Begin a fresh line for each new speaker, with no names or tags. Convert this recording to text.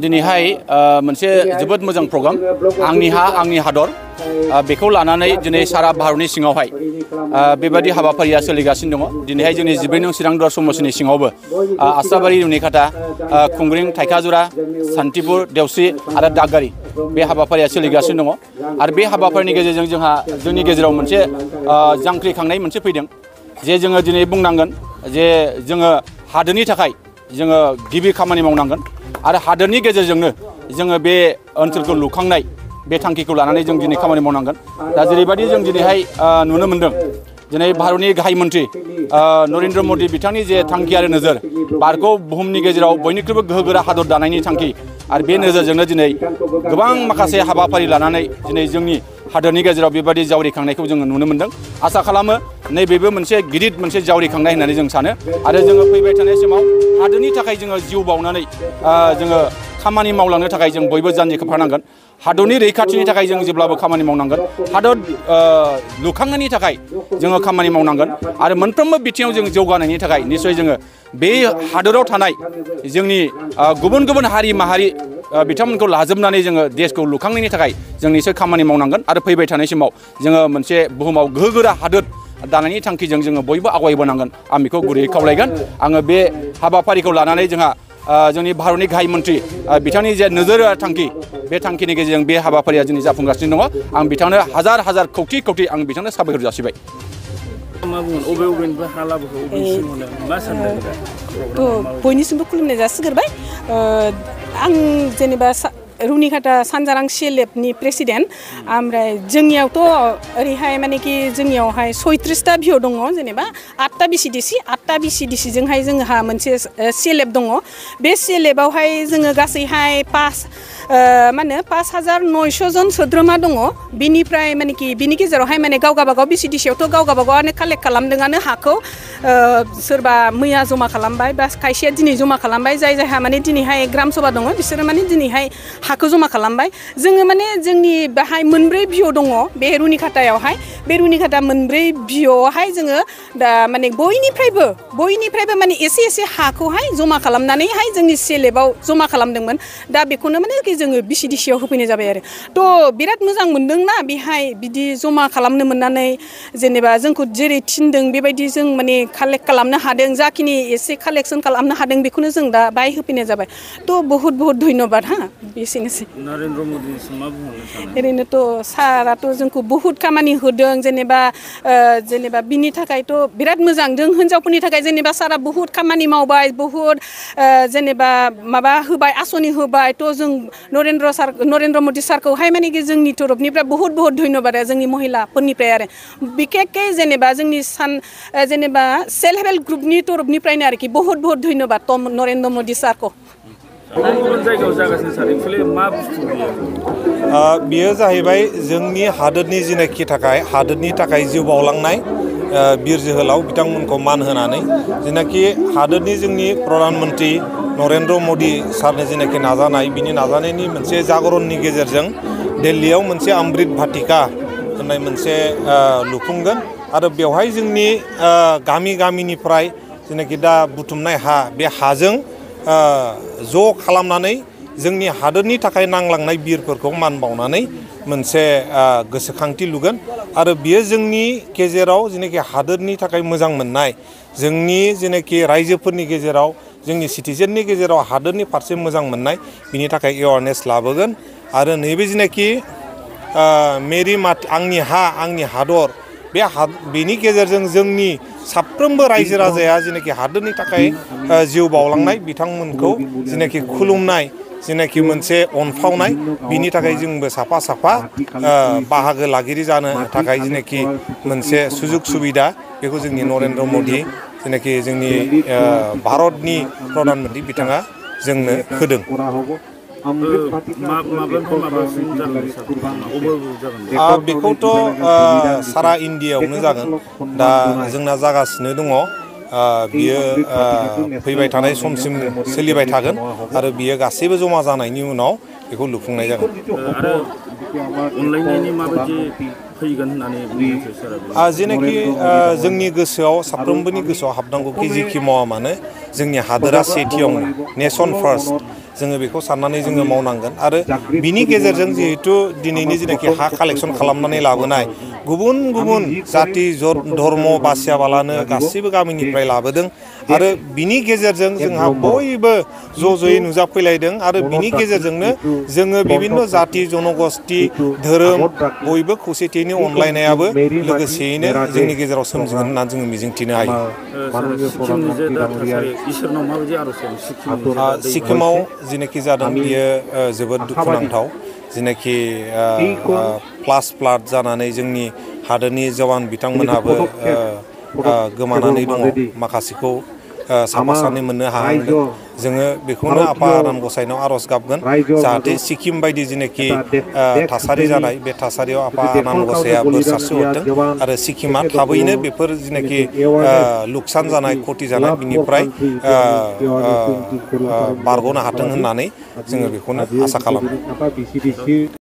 दिनैहाय मोनसे जोबोद मोजां प्रग्राम आंनि हा आंनि हादर बेखौ लानानै दिनै सारा भारतनि सिङावहाय बेबादि हाबाफारिया सोलिगासिनो दङ। दिनैहाय जोंनि 14 नं चिरां दुवार समस्टिनि सिङावबो आस्राबारि रुनिखाटा खुंग्रिं थाइखाजुरा सान्तिपुर देवस्रि आरो दागगारि बे हाबाफारिया सोलिगासिनो दङ। आरो बे हाबाफारिनि गेजेरजों जोंहा जोंनि गेजेराव मोनसे जांख्रिखांनाय मोनसे फैदों जे जोङो दिनै बुंनांगोन जे जोङो हादोरनि थाखाय जोङो गिबि खामानि मावनांगोन आरो हादोरनि गेजेरजोंनो जोङो बे ओनसोलखौ लुखांनाय बे थांखिखौ लानानै जों दिनै खामानि मावनांगोन। दा जेरैबायदि जों दिनैहाय नुनो मोनदों दिनै भारतनि गाहाय मन्त्रि नरेन्द्र मदि बिथांनि जे थांखि आरो नोजोर भारतखौ बुहुमनि गेजेराव बयनिख्रुइबो गोहोगोरा हादर दानायनि थांखि आरो बे नोजोरजोंनो दिनै गोबां माखासे हाबाफारि लानानै दिनै जोंनि हादोरनि गेजेराव बेबायदि जावरिखांनायखौ जोङो नुनो मोनदों। आसा खालामो नैबेबो मोनसे गिदिर मोनसे जावरिखांनाय होननानै जों सानो आरो जोङो फैबाय थानाय समाव हादोरनि थाखाय जोङो जिउ बावनानै जोङो खामानि मावलांनो थाखाय जों बयबो जानजि खाफ्रानांगोन। हादरनि रैखाथिनि थाखाय जों जेब्लाबो खामानि मावनांगोन। हादर लुखांनायनि थाखाय जोङो खामानि मावनांगोन आरो मोनफ्रोमबो बिथिङाव जों जौगानायनि थाखाय निश्चय जोङो बे हादराव थानाय जोंनि गुबुन गुबुन हारि माहारि बिथांमोनखौ लाजोबनानै जोङो देशखौ लुखांनायनि थाखाय जों निश्चय खामानि मावनांगोन आरो फैबाय थानाय समाव जोङो मोनसे बुहुमाव गोहोगोरा हादोर दानायनि थांखिजों जोङो बयबो आवगायबोनांगोन। आं बेखौ गुरैयै खावलायगोन। आङो बे हाबाफारिखौ लानानै जोंहा जोंनि भारतनि गाहाय मन्त्रि बिथांनि जे नोजोर थांखि बे थांखिनि गेजेरजों बे हाबाफारिया दिनै जाफुंगासिनो दङ। आं बिथांनो हाजार हाजार कौटि कौटि आं बिथांनो साबायखर जासिबाय।
बयनिसिमबो खुलुमनाय जासिगोरबाय। आं जेनेबा रुनिखाटा सानजारां CLFनि प्रेसिडेन्ट ओमफ्राय जोंनियावथ' ओरैहाय माने कि जोंनियावहाय 36टा भिअ दङ जेनेबा 8टा VCDC जोंहाय जोंहा मोनसे CLF दङ। बे CLFआवहाय जोङो गासैहाय 5,900 जन सोद्रोमा दङ। बिनिफ्राय माने कि बिनि गेजेरावहाय माने गावगाबागाव VCDCआवथ' गावगाबागावआनो कालेक्ट खालामदोंआनो हाखौ सोरबा मैया जमा खालामबाय बा खायसेया दिनै जमा खालामबाय। जायहा माने दिनैहाय ग्राम सभा दङ बिसोरो माने दिनैहाय हाखौ जमा खालामबाय। जोङो माने जोंनि बाहाय मोनब्रै भिअ दङ बे रुनिखाटायावहाय। बे रुनिखाटा मोनब्रै भिअआवहाय जोङो दा माने बयनिफ्रायबो माने एसे एसे हाखौहाय जमा खालामनानैहाय जोंनि CLFआव जमा खालामदोंमोन। दा बेखौनो माने जोङो VCDCआव होफैनाय जाबाय आरो। थ' बिराद मोजां मोनदोंना बेहाय बिदि जमा खालामनो मोननानै जेनेबा जोंखौ जेरै थिनदों बेबायदि जों माने कालेक्ट खालामनो हादों। जाखिनि एसे कालेक्सन खालामनो हादों बेखौनो जों दा बाहाय होफैनाय जाबाय। थ' बहुत धन्यबाद हा बेसेनोसै।
नरेन्द्र मदिनिसिम मा बुंनो सानो?
ओरैनोथ' साराथ' जोंखौ बहुत खामानि होदों जेनेबा बिनि थाखायथ' बिराद मोजां। जों हिनजावफोरनि थाखाय जेनेबा सारा बहुत खामानि मावबाय बहुत जेनेबा माबा होबाय आसनि होबाय। थ' जों नरेन्द्र मदि सारखौहाय माने जोंनि तरफनिफ्राय बहुत धन्यबाद आरो जोंनि महिलाफोरनिफ्राय आरो बिखेकके जेनेबा जोंनि जेनेबा सेल्फ हेल्प ग्रुपनि तरफनिफ्रायनो आरोखि बहुत धन्यबाद नरेन्द्र मदि सारखौ।
गुबुन जायगायाव जागासिनो सार एक्चुअलि मा बुस्थु
बियो जाहैबाय जोंनि हादोरनि जेनाखि हादोरनि थाखाय जिउ बावलांनाय बिर जोहोलाव बिथांमोनखौ मान होनानै जेनाखि हादोरनि जोंनि प्रधान मन्त्रि नरेन्द्र मदि सारनि जेनाखि नाजानाय बिनि नाजानायनि मोनसे जागरणनि गेजेरजों दिल्लीयाव मोनसे अमृत भाटिका होननाय मोनसे लुफुंगोन आरो बेवहाय जोंनि गामिनिफ्राय जेनाखि दा बुथुमनाय हा बे हाजों ज' खालामनानै जोंनि हादोरनि थाखाय नांलांनाय बिरफोरखौ मान बावनानै मोनसे गोसोखांथि लुगोन आरो बियो जोंनि गेजेराव जेनाखि हादोरनि थाखाय मोजां मोननाय जोंनि जेनाखि रायजोफोरनि गेजेराव जोंनि सिटिजेननि गेजेराव हादोरनि फारसे मोजां मोननाय बिनि थाखाय एवारनेस लाबोगोन आरो नैबे जेनाखि मेरि माटी आंनि हा आंनि हादर बेनि गेजेरजों जोंनि साफ्रोमबो रायजो राजाया जेनाखि हादोरनि थाखाय जिउ बावलांनाय बिथांमोनखौ जेनाखि खुलुमनाय जेनाखि मोनसे अनफावनाय बिनि थाखाय जोंबो साफा बाहागो लागिरि जानो थाखाय जेनाखि मोनसे सुजुग सुबिदा बेखौ जोंनि नरेन्द्र मदि जेनाखि जोंनि भारतनि प्रधान मन्त्रि बिथाङा जोंनो होदों। बेखौथ' सारा इण्डियायावनो जागोन दा जोंना जागासिनो दङ। बियो फैबाय थानाय समसिम सोलिबाय थागोन आरो बियो गासैबो जमा जानायनि उनाव बेखौ लुफुंनाय जागोन। जेनाखि जोंनि गोसोआव साफ्रोमबोनि गोसोआव हाबनांगौखि जेखि मावा मानो जोंनि हादोरा सेथियावनो नेसन फार्स्ट जोङो बेखौ साननानै जोङो मावनांगोन आरो बिनि गेजेरजों जिहेतु दिनैनि जेनाखि हा कालेक्सन खालामनानै लाबोनाय गुबुन गुबुन जाति धर्म बासियाबालानो गासैबो गामिनिफ्राय लाबोदों आरो बिनि गेजेरजों जोंहा बयबो ज' ज'यै नुजाफैलायदों आरो बिनि गेजेरजोंनो जोङो बिभिन्न जाति जनगोष्ठी धोरोम बयबो खौसेथियैनो अनलायनायाबो लोगोसेयैनो जोंनि गेजेराव सोमजिगोन होननानै जोङो मिजिंथिनो हायो।
सिक्किमनि जे दा थासारि इसोरनाव माबायदि आर'ज खालामो
सिक्किमाव जेनाखि जादों बियो जोबोद दुखुनांथाव जेनाखि फ्लाड जानानै जोंनि हादोरनि जवान बिथांमोनहाबो गोमानानै दङ माखासेखौ साफा सानै मोननो हाहांदों जोङो बेखौनो आफा आनान गसाइनाव आर'ज गाबगोन जाहाथे सिक्किम बायदि जेनाखि थासारि जानाय बे थासारियाव आफा आनान गसाइया बोर सारस्रि हरथों आरो सिक्किमा थाबैनो बेफोर जेनाखि लुकसान जानाय खथि जानाय बिनिफ्राय बारग'नो हाथों होननानै जोङो बेखौनो आसा खालामो।